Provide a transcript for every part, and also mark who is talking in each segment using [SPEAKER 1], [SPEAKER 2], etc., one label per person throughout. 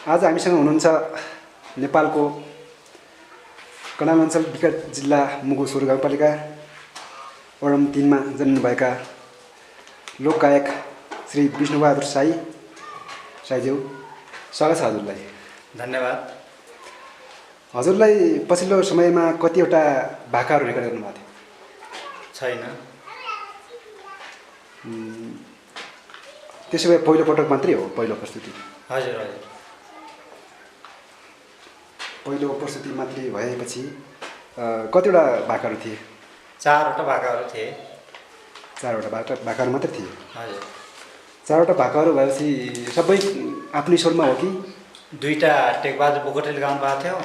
[SPEAKER 1] आज हामीसँग हुनुहुन्छ नेपालको कर्णाली अञ्चल विकट जिल्ला मुगु सुर गाउँपालिका वडा नम्बर 3 मा जन्मिनुभएका लोकगायक श्री विष्णुबहादुर साईज्यू। स्वागत छ हजुरलाई।
[SPEAKER 2] धन्यवाद।
[SPEAKER 1] हजुरलाई पछिल्लो समयमा कतिवटा भाकाहरू रेकर्ड गर्नुभएको
[SPEAKER 2] थियो? छैन।
[SPEAKER 1] त्यसो भए पहिलो पटक मात्रै हो पहिलो प्रस्तुति?
[SPEAKER 2] हजुर हजुर,
[SPEAKER 1] पहिलो प्रस्तुति मात्रै भएपछि कतिवटा भाकाहरू थिए?
[SPEAKER 2] 4वटा भाकाहरू थिए।
[SPEAKER 1] 4वटा भाकाहरू मात्रै थिए?
[SPEAKER 2] हजुर।
[SPEAKER 1] 4वटा भाकाहरू भएपछि सबै आफ्नै स्वरमा हो कि?
[SPEAKER 2] 2टा टेकबहादुर बोगटीले गाउनु भएको थियो,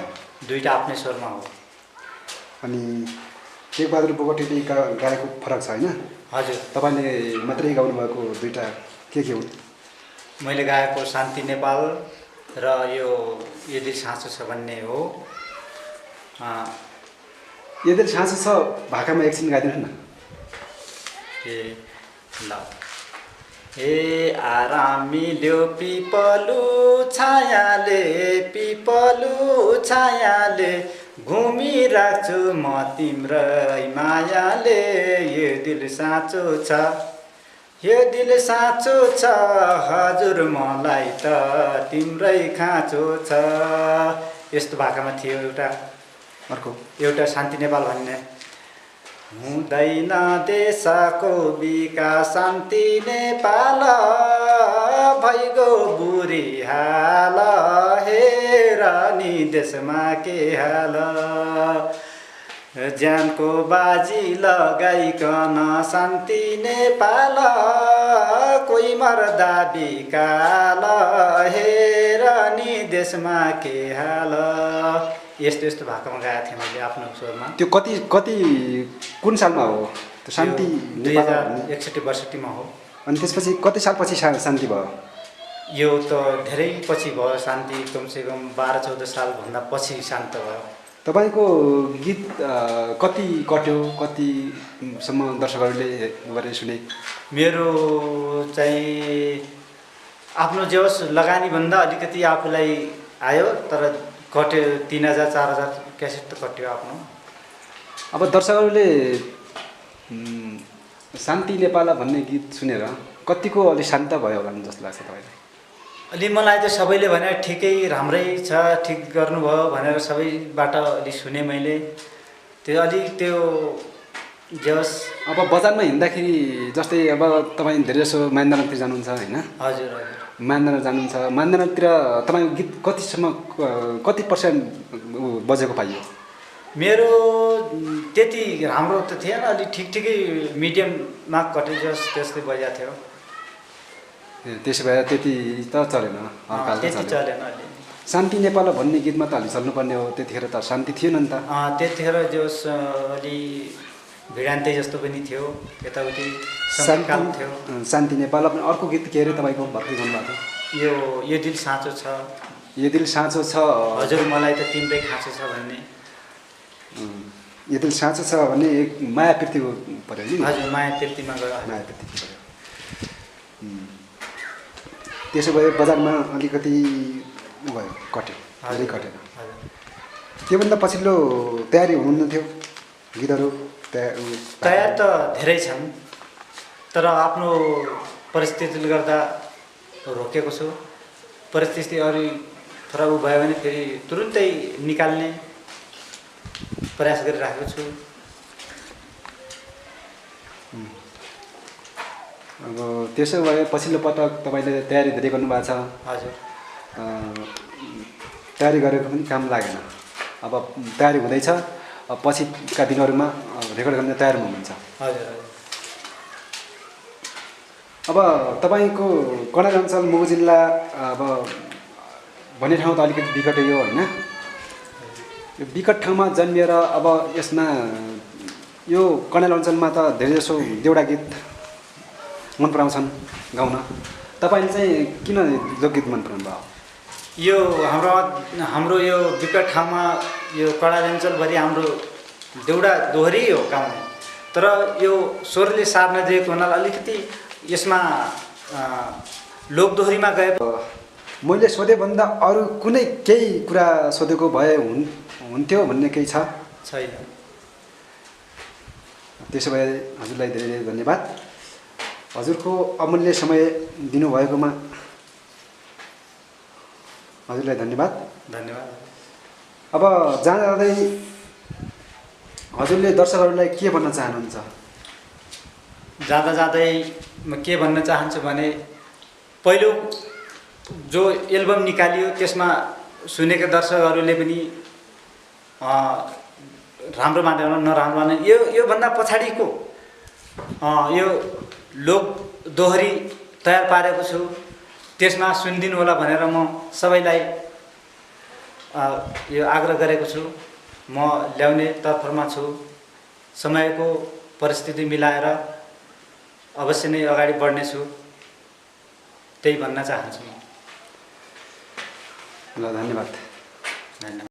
[SPEAKER 2] 2टा आफ्नै स्वरमा हो।
[SPEAKER 1] अनि टेकबहादुर बोगटीले गाएको फरक छ होइन?
[SPEAKER 2] हजुर।
[SPEAKER 1] तपाईँले मात्रै गाउनुभएको 2टा के हुन्?
[SPEAKER 2] मैले गाएको शान्ति नेपाल र यो दिल साँचो छ भन्ने हो।
[SPEAKER 1] यो दिल साँचो छ भाकामा एकछिन गाइदिनु न।
[SPEAKER 2] ल। ए आरामी ल्यो पिपलु छायाले घुमिराख्छु म तिम्रै मायाले। यो दिल साँचो छ, यो दिल साँचो छ, हजुर मलाई त तिम्रै खाँचो छ। यस्तो भाकामा थियो एउटा।
[SPEAKER 1] अर्को
[SPEAKER 2] एउटा शान्ति नेपाल भन्ने। हुँदैन देशको विकास शान्ति नेपाल, भइगो बुढी हाल, हेर नि देशमा के हाल। ज्यानको बाजी लगाइकन शान्ति नेपाल, कोही मर्दा बिकाल, हेर नि देशमा के हाल। यस्तो यस्तो भाकामा गाएको थिएँ मैले आफ्नो स्वरमा।
[SPEAKER 1] त्यो कति कुन सालमा हो त्यो शान्ति?
[SPEAKER 2] 2061-62 हो।
[SPEAKER 1] अनि त्यसपछि कति सालपछि शान्ति भयो?
[SPEAKER 2] यो त धेरै पछि भयो शान्ति, कमसेकम 12-14 सालभन्दा पछि शान्त भयो।
[SPEAKER 1] तपाईँको गीत कति कट्यो, कतिसम्म दर्शकहरूले गरेर सुने?
[SPEAKER 2] मेरो चाहिँ आफ्नो जे होस् लगानीभन्दा अलिकति आफूलाई आयो, तर कट्यो 3000-4000 क्यासेट त कट्यो आफ्नो।
[SPEAKER 1] अब दर्शकहरूले शान्ति नेपाल भन्ने गीत सुनेर कतिको अलि शान्त भयो होला जस्तो लाग्छ तपाईँलाई?
[SPEAKER 2] अलि मलाई त सबैले भने ठिकै राम्रै छ, ठिक गर्नुभयो भनेर सबैबाट अलि सुने मैले। त्यो अलिक त्यो जस
[SPEAKER 1] अब बजारमा हिँड्दाखेरि जस्तै अब तपाईँ धेरै जसो माइन्दानतिर जानुहुन्छ होइन?
[SPEAKER 2] हजुर हजुर,
[SPEAKER 1] माइन्दान जानुहुन्छ। माइन्दानतिर तपाईँको गीत कति % बजेको पाइयो?
[SPEAKER 2] मेरो त्यति राम्रो त थिएन, अलि ठिकै मिडियममा कटे जस त्यस्तै बजेको थियो।
[SPEAKER 1] त्यसो भए त्यति त चलेन?
[SPEAKER 2] त्यति चलेन अलि।
[SPEAKER 1] शान्ति नेपाल भन्ने गीतमा त अलि चल्नुपर्ने हो, त्यतिखेर त शान्ति थिएन नि त?
[SPEAKER 2] त्यतिखेर जस अलि भिडान्ते जस्तो पनि थियो, यताउति थियो।
[SPEAKER 1] शान्ति नेपाल अर्को गीत के अरे तपाईँको भर्खरै गाउनुभएको थियो?
[SPEAKER 2] यो दिल साँचो छ।
[SPEAKER 1] यो दिल साँचो छ,
[SPEAKER 2] हजुर मलाई त तिम्रै खाँचो छ भन्ने।
[SPEAKER 1] यो दिल साँचो छ भन्ने एक माया प्रीति पऱ्यो नि?
[SPEAKER 2] हजुर, माया प्रीतिमा गयो।
[SPEAKER 1] माया प्रीति पऱ्यो। त्यसो भए बजारमा अलिकति भयो, कट्यो, धेरै कटेन। त्योभन्दा पछिल्लो तयारी हुनुहुन्न थियो गीतहरू?
[SPEAKER 2] तयार त धेरै छन्, तर आफ्नो परिस्थितिले गर्दा रोकेको छु। परिस्थिति अरू थोडा उ भयो भने फेरि तुरुन्तै निकाल्ने प्रयास गरिराखेको छु।
[SPEAKER 1] अब त्यसो भए पछिल्लो पटक तपाईँले तयारी धेरै गर्नुभएको छ?
[SPEAKER 2] हजुर।
[SPEAKER 1] तयारी गरेको पनि काम लागेन। अब तयारी हुँदैछ, पछिका दिनहरूमा रेकर्ड गर्ने तयारीमा हुनुहुन्छ?
[SPEAKER 2] हजुर हजुर।
[SPEAKER 1] अब तपाईँको कर्णाली अञ्चल मुगु जिल्ला अब भन्ने ठाउँ त अलिकति विकटै हो होइन? यो विकट ठाउँमा जन्मिएर अब यसमा यो कर्णाली अञ्चलमा त धेरैजसो देउडा गीत मन पराउँछन् गाउन। तपाईँले चाहिँ किन लोकगीत मन पराउनु भयो?
[SPEAKER 2] यो हाम्रो यो विकट ठाउँमा यो कर्णाली अञ्चलभरि हाम्रो देउडा दोहोरी हो गाउने, तर यो स्वरले सार्न दिएको हुनाले अलिकति यसमा लोकदोहोरीमा गए
[SPEAKER 1] मैले सोधेभन्दा अरू कुनै केही कुरा सोधेको भए हुन्थ्यो भन्ने केही छ?
[SPEAKER 2] छैन।
[SPEAKER 1] त्यसो भए हजुरलाई धेरै धेरै धन्यवाद। हजुरको अमूल्य समय दिनुभएकोमा हजुरलाई धन्यवाद।
[SPEAKER 2] धन्यवाद।
[SPEAKER 1] अब जाँदै हजुरले दर्शकहरूलाई के भन्न चाहनुहुन्छ?
[SPEAKER 2] जाँदै म के भन्न चाहन्छु भने पहिलो जो एल्बम निकालियो त्यसमा सुनेका दर्शकहरूले पनि राम्रो मानेर नराम्रो माने योभन्दा पछाडिको यो लोक दोहोरी तयार पारेको छु, त्यसमा सुनिदिनु होला भनेर म सबैलाई यो आग्रह गरेको छु। म ल्याउने तर्फमा छु। समयको परिस्थिति मिलाएर अवश्य नै अगाडि बढ्नेछु, त्यही भन्न चाहन्छु म।
[SPEAKER 1] ल, धन्यवाद।
[SPEAKER 2] धन्यवाद।